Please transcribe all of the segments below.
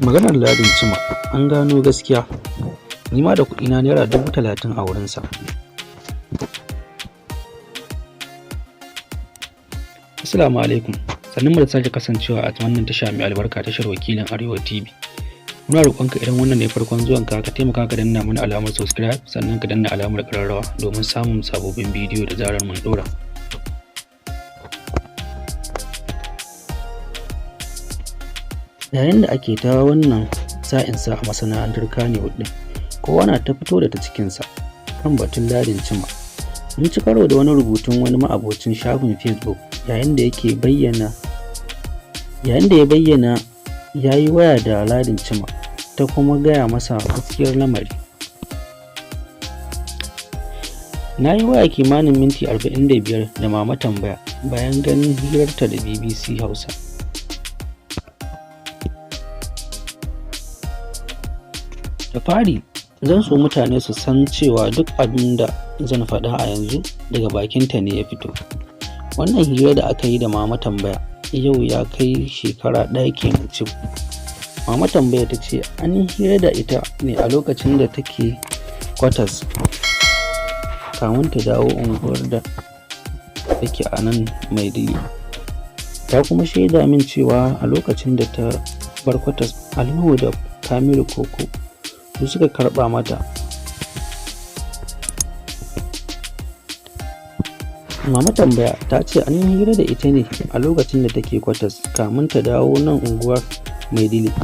Maganar Ladin Chima an gano gaskiya, ni ma da kuɗina ₦30,000 a wurinsa. Assalamu alaikum. Sannunmu da sake kasancewa a wannan tasha mai albarka, tashar Wakilin Arewa TV. Muna roƙonka, idan wannan ne farkon zuwanka, ka taimaka ka danna mana alamar subscribe, sannan ka danna alamar ƙararrawa domin samun sababbin bidiyo da zarar mun ɗora. Yayin da ake ta wannan sa'insa a masana'antar Kannywood ɗin, kowa na ta fito da ta cikinsa kan batun Ladin Chima. Mun ci karo da wani rubutun wani ma'abocin shafin Facebook yayin da yake bayyana yayin da ya bayyana ya yi waya da Ladin Chima ta kuma gaya masa gaskiyar lamari. Na yi waya kimanin minti 45 da Mama Tambaya bayan ganin hirarta da BBC Hausa. Da fari zan so mutane su san cewa duk abin da zan faɗa a yanzu daga bakinta ne ya fito. Wannan hira da aka yi da Mama Tambaya yau ya kai shekara ɗaya kenan cif. Mama Tambaya ta ce an yi hira da ita ne a lokacin da take kwatas kamun ta dawo unguwar da take a nan Maiduguri. Ta kuma shaida min cewa a lokacin da ta bar kwatas, Ali Nuhu da Kamilu Koko su suka karɓa mata. Mama Tambaya ta ce an yi hira da ita ne a lokacin da take kwatas kamun ta dawo nan unguwar Maiduguri.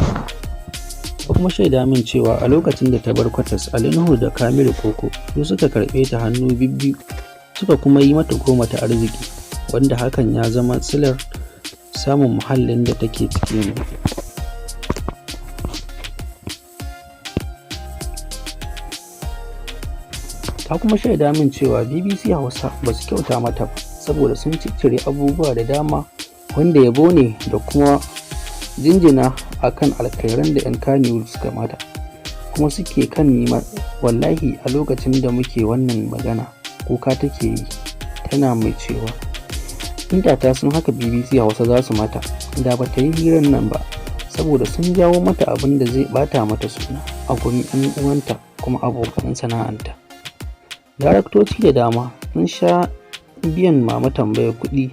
Ta kuma shaida min cewa a lokacin da ta bar kwatas, Ali Nuhu da Kamilu Koko su suka karɓe ta hannu bibbiyu, suka kuma yi mata goma ta arziki, wanda hakan ya zama silar samun muhallin da take ciki yanzu. Ta kuma shaida min cewa BBC Hausa ba su kyauta mata ba saboda sun ciccire abubuwa da dama wanda yabo ne da kuma jinjina a kan alkhairan da 'yan Kannywood suka mata kuma suke kan yi. Wallahi a lokacin da muke wannan magana kuka take yi, tana mai cewa inda ta san haka BBC Hausa za su mata, da ba ta yi hirar nan ba, saboda sun jawo mata abin da zai bata mata suna a gurin 'yan uwanta kuma abokan sana'anta. Daraktoci da dama sun sha biyan Mama Tambaya kuɗi,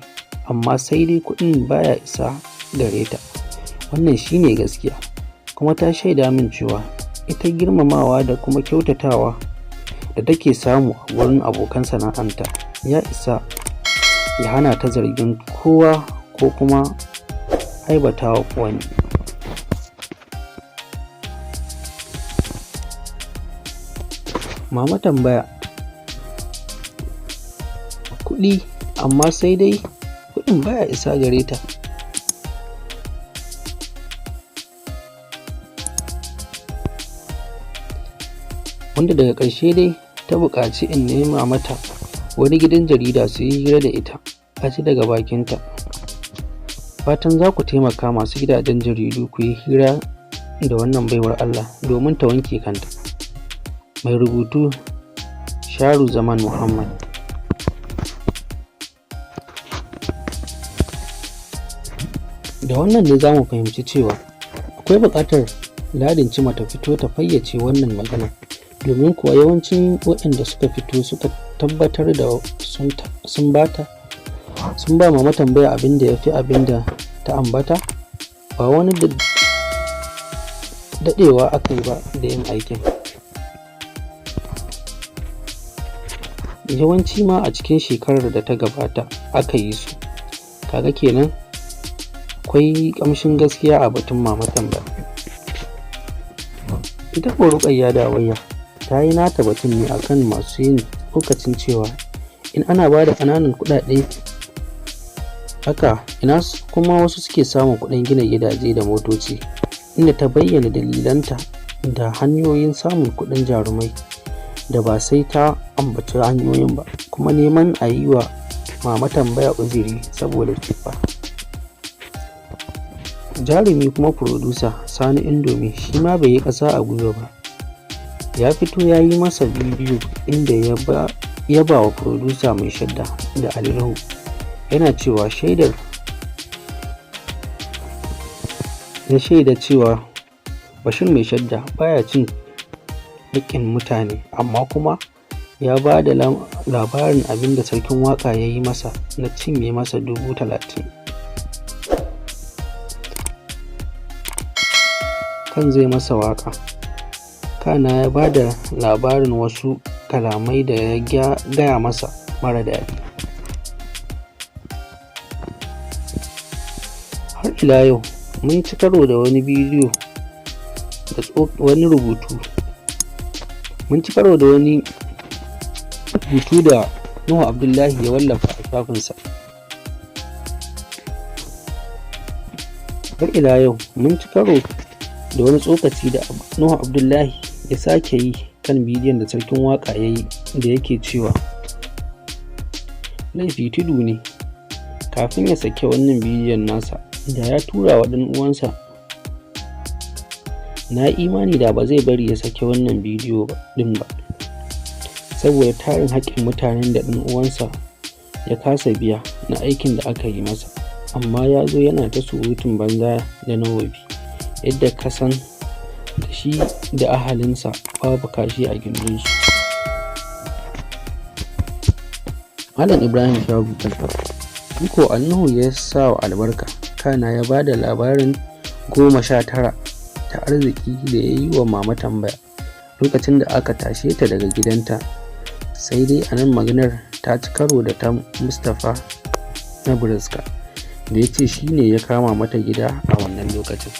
amma sai dai kuɗin baya isa gare ta. Wannan shi ne gaskiya. Kuma ta shaida min cewa ita girmamawa da kuma kyautatawa da take samu a gurin abokan sana'anta ya isa ya hana ta zargin kowa ko kuma aibata wani. Mama Tambaya kuɗi, amma sai dai kuɗin baya isa gare ta. Wanda daga ƙarshe dai ta buƙaci in nema mata wani gidan jarida su yi hira da ita a ji daga bakinta. Fatan za ku taimaka masu gidajen jaridu ku yi hira da wannan baiwar Allah domin ta wanke kanta. Mai rubutu Sharu Zaman Muhammad. Da wannan ne za mu fahimci cewa akwai buƙatar Ladin Chima ta fito ta fayyace wannan maganar, domin kuwa yawancin waɗanda suka fito suka tabbatar da sun bata sun ba Mama Tambaya abin da ya fi abin da ta ambata, ba wani daɗewa aka yi ba da yin aikin. Yawanci ma a cikin shekarar da ta gabata aka yi su. Kaga kenan akwai ƙamshin gaskiya a batun Mama Tambaya. Ita ko Ruƙayya Dawayya ta yi nata batun ne akan masu yin tsokacin cewa in ana ba da ƙananan kuɗaɗe haka, ina kuma wasu suke samun kuɗin gina gidaje da motoci, inda ta bayyana dalilanta da hanyoyin samun kuɗin jarumai da ba sai ta ambaci hanyoyin ba, kuma neman a yi wa Mama Tambaya uzuri saboda tsufa. Jarumi kuma furodusa Sani Indomi shi ma bai yi ƙasa a gwiwa ba, ya fito ya yi masa bidiyo inda ya yaba wa furodusa Mai Shadda da Ali Nuhu, yana cewa shaidar ya shaida cewa Bashir Mai Shadda baya cin haƙƙin mutane, amma kuma ya ba da labarin abin da Sarkin Waƙa ya yi masa na cinye masa 30,000 kan zai masa waƙa. Kana ya ba da labarin wasu kalamai da ya gaya masa mara daɗi. Har ila yau mun ci karo da wani bidiyo da wani rubutu mun ci karo da wani rubutu da Nuhu Abdullahi ya wallafa a shafinsa. Har ila yau mun ci karo da wani tsokaci da Nuhu Abdullahi ya sake yi kan bidiyon da Sarkin Waƙa ya yi, da yake cewa laifi tudu ne. Kafin ya sake wannan bidiyon nasa, da ya tura wa ɗan uwansa, na imani da ba zai bari ya sake wannan bidiyo ɗin ba, saboda tarin haƙƙin mutanen da ɗan uwansa ya kasa biya na aikin da aka yi masa. Amma ya zo yana ta surutun banza da na wofi, yadda ka san da shi da ahalinsa babu kashi a gindinsu. Malam Ibrahim Sharubutu shi ko Nuhu ya sa wa albarka, kana ya ba da labarin 19 ta arziki da ya yi wa Mama Tambaya lokacin da aka tashe ta daga gidanta. Sai dai a nan maganar ta ci karo da ta Mustapha na Briska, da ya ce shi ne ya kama mata gida a wannan lokacin.